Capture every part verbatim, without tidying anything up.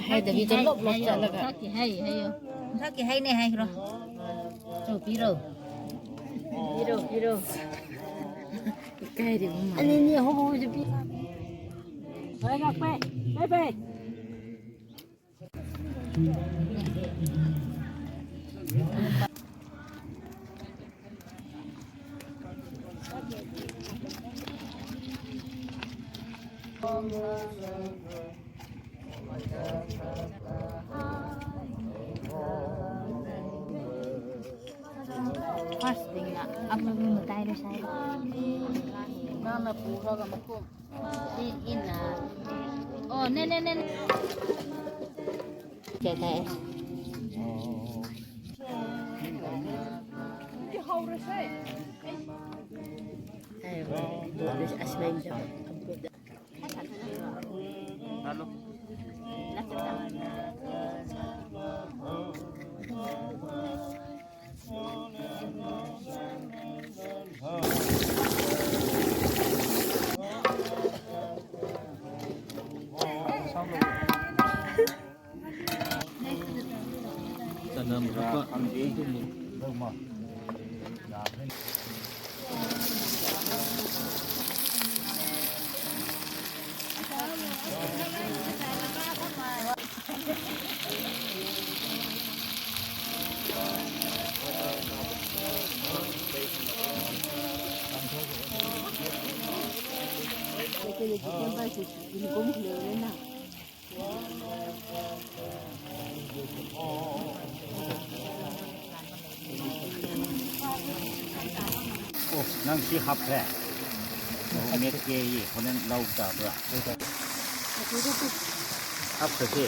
Haida video lop lop chalaga. Thaki hai, hai yo. Thaki hai ne hai ro. Cho piro. Piro, piro. Ikai ri mama. Ani ni ho ho je pi. Bye, bye, bye, bye. First thing na, apa ni matai le sai. Nana pura ka makum. I, ina. Oh, ne, ne, ne, ne. Jai, jai. Ai, asmain jam. Oh, nang si hapre. Oh, met ke ye, honen lau ta bra. Hapre ke.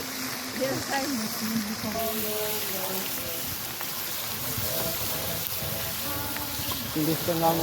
English ka ngang.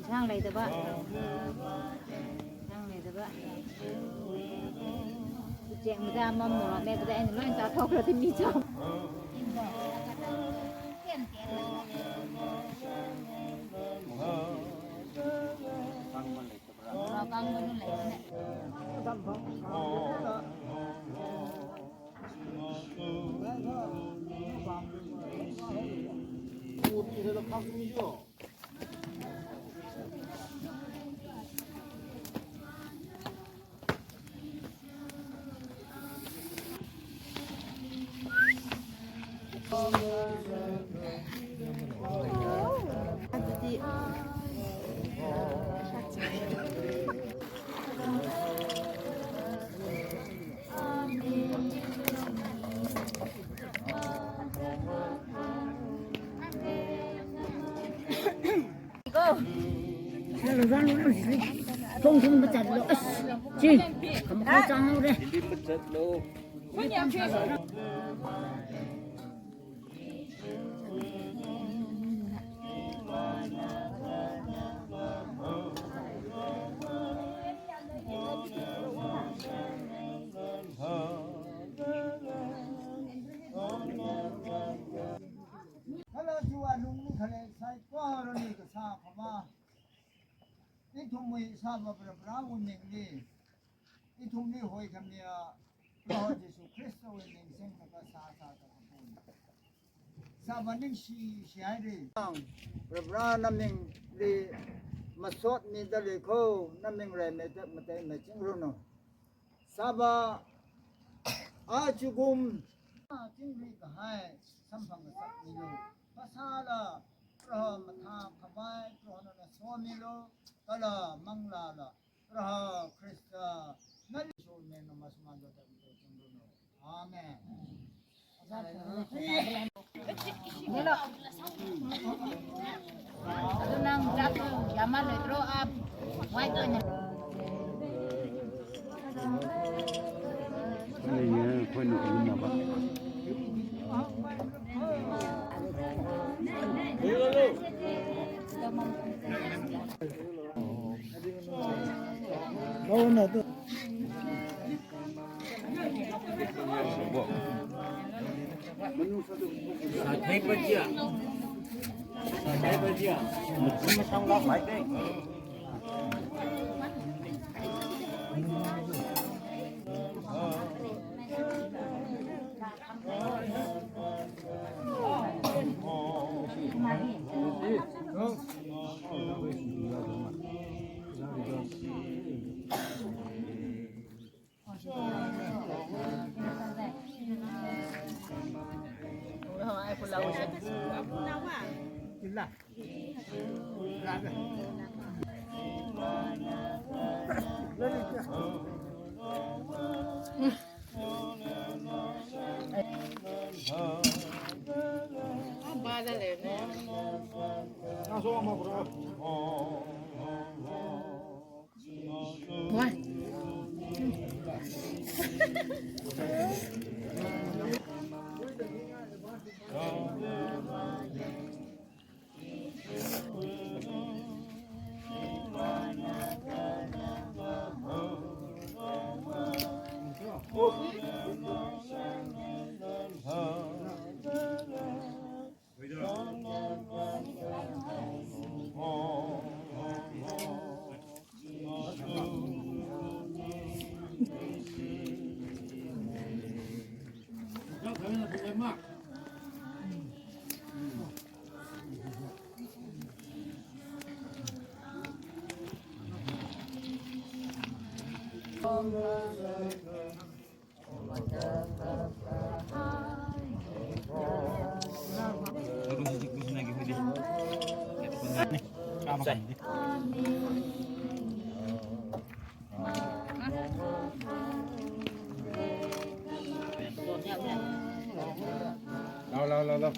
ꯏꯟꯁꯥꯡ ꯂꯩꯇꯕ꯫ ꯏꯟꯁꯥꯡ ꯂꯩꯇꯕ꯫ ꯎꯆꯦꯛ ꯃꯆꯥ ꯑꯃ ꯃꯣꯔꯣꯛ ꯃꯦꯠꯄꯗ ꯑꯩꯅ ꯂꯣꯏ ꯆꯥꯊꯣꯛꯈ꯭ꯔꯗꯤ ꯃꯤ ꯆꯥ-, ꯃꯣꯔꯣꯛ ꯑꯀꯪꯕꯁꯨ ꯂꯩꯕꯅꯦ꯫ ꯆꯤꯡ, ꯀꯃꯈꯥ ꯆꯥꯍꯧꯔꯦ꯫ Kala chiwui alungli khalei saikorali kasā phama, ithumwui Sāvā Varivarāwui mingli, ithumli hoikhamiya Proho Jesu Khristawui ming singlaga sāsāda kapun. Sāvā ningshi shihaira. Varivarā namingli masotmida leikho, naming raimeida mataimeichingranu. Sāvā, ajakum chingri kahai samphang ngasakmilu. Phasāla Proho mathākhavai Proho nana somilu. Kala manglāla Proho Khrista nali sumeng namasmando tamdo chingranu. Amen. Hello. Adu nang jatu yama le draw up. White one. Lau, lau, lau, lau.